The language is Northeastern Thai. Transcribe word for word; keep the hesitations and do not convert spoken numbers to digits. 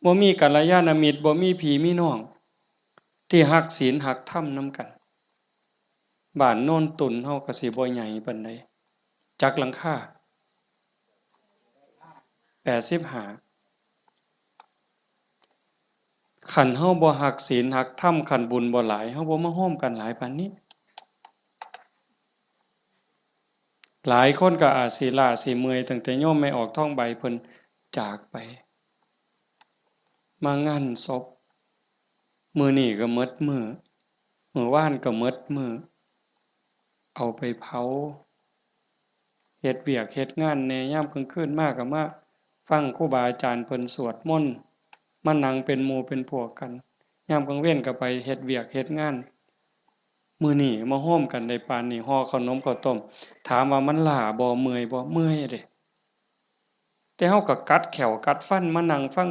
บ่มีกัลยาณมิตร บ่มีพี่มีน้อง ที่ฮักศีลฮักธรรมนำกัน บ้านโนนตุ่นเฮาก็สิบ่ใหญ่ปานใด จักหลังคา แปดสิบห้า คันเฮาบ่ฮักศีลฮักธรรม คันบุญบ่หลาย เฮาบ่มาโฮมกันหลายปานนี้ หลายคนก็อาจสิล้าสิเมื่อย ตั้งแต่โยมแม่ออกทองใบเพิ่นจากไป มางานศพ มื้อนี้ก็หมดมื้อ มื้อวานก็หมดมื้อ เอาไปเผา เฮ็ดเวียกเฮ็ดงานแหน่ ยามกลางคืนมาก็มาฟังครูบาอาจารย์เพิ่นสวดมนต์ มานั่งเป็นหมู่เป็นพวกกัน ยามกลางเว็นก็ไปเฮ็ดเวียกเฮ็ดงาน มื้อนี้มาโฮมกันได้ปานนี้ ห่อขนมข้าวต้ม ถามว่ามันล้าบ่ เมื่อยบ่ เมื่อยเด้ แต่เฮาก็กัดแข้วกัดฟันมานั่งฟัง